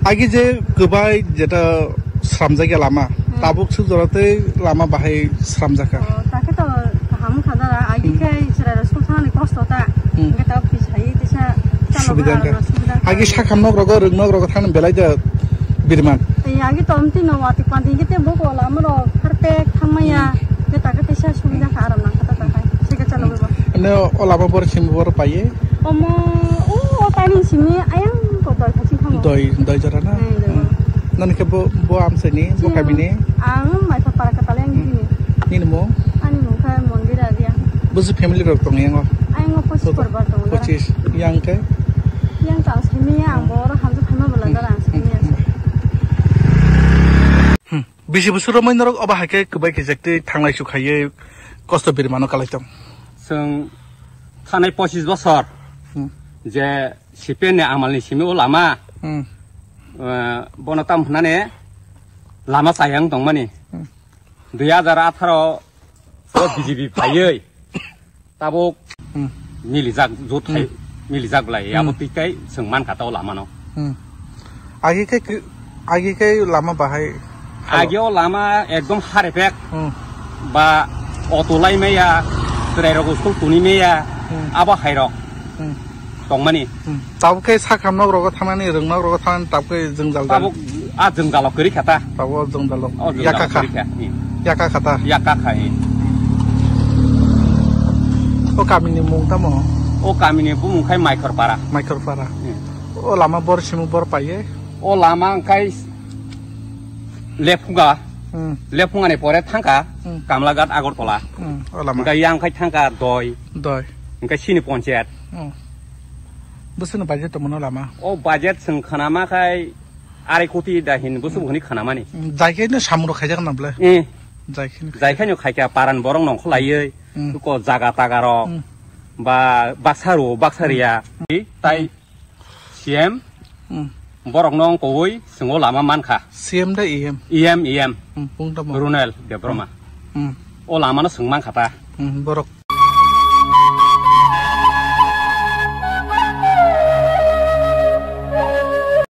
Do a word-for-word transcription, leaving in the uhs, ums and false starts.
Agi je kwbai jeta sramjakya lama, Hmm. tabuk suk jora tei lama bahai sramjakha. Oh, ta khe to kaham wngkha dara. Agi Hmm. khe chwrairok school thangmani kosto ta. Hmm. Hwnkhe tabuk twi sai teisa chalo Subida wngkha. Agi sakam nok rogo, rwng nok rogo thangni belai da birman. Tei agi to amtwi no watwi pandi hwnkhe tei buko lama rok perfect thangmaya. Hmm. Hwnkhe ta khe teisa subida kha, aram nangkha ta ta khai. Seke chalo Hmm. wngkha. Ene o lama bor simi bor paiye. Omo, o, o tani simi ayang ko doi kha chini thango. Doi, doi jora na? Hmm, doi jora. Hmm. Nani khe bo, bo amsai ni, bo Chini kami ni? Ang Maithak para kwtal yang Hmm. gini. Nini mo? Ani mung kha Mondira Riya. Busi family rok tong yango? Ayang o pochis Bo-, porbar tong dara. Pochis. Yang khe? Yang ta ang simi ya, ang bo oro hamjak phai ma bwla Hmm. dara ang simi ya. Hmm. Bisi bwswk romwi norok obo hai khe kwbai khe jektwi thanglai su khaiwi kosto birmano kalai tong? Chwng thanai pochis bosor Hmm. je C P M ni amal ni simi o lama, Hmm. eh, bono tam hwnani lama chayang tongmani. Hmm. Dui hajar atharo o B J P phaiwi tabuk Hmm. milijak jut khai, Hmm. milijak lai, Hmm. abo twi kai chwng man kha ta o lama no. Hmm. Agi khe ki, agi khe lama bahai. Agi o lama ekdom harepek Hmm. ba auto lai maya, chwrai rok school tuni maya, Hmm. abo hai rok. Hmm. Tongmani. Hmm. Tabuk khe sakam nok rogo thangnani, rwng nok rogo thangnani, tabuk khe jwngjal da. Tabuk a jwngjalo kwrwi kha ta. Tabuk o jwngjalo. O jwngjalo Yaka kha. kwrwi kha. Hmm. Yaka kha ta. Yaka kha, hmm. O kamini mung tamo? O kamini bumung khai Maikhorpara. Maikhorpara. Hmm. O lama bor simu bor paiye? O lama wngkhai Lephunga. Hmm. Lephungani pore thangkha Hmm. Kamlaghat Agartala. Hmm. O lama. Wngkha yang khai thangkha Doi. Doi. Wngkha sini ponchayat. Hmm. Bwswkno budget tongmano lama? O budget chwng khanama khai arai koti da hin bwswk Hmm. hwnwi khanamani. Hmm. Jai khe no samung rok khaijak na bwle? Eh. Jai khe no Jai khaino khaikha paran borok nongkholaiwi Hmm. ko jaga taga rok Hmm. ba baksa ro baksa Hmm. riya. Tai Hmm. C M Hmm. borokno wng kowi chwng o lama mankha. C M da E M? E M, E M. Hmm, bung tamo? Runel Debbarma. Hmm. O lamano chwng mankha ta. Hmm, borok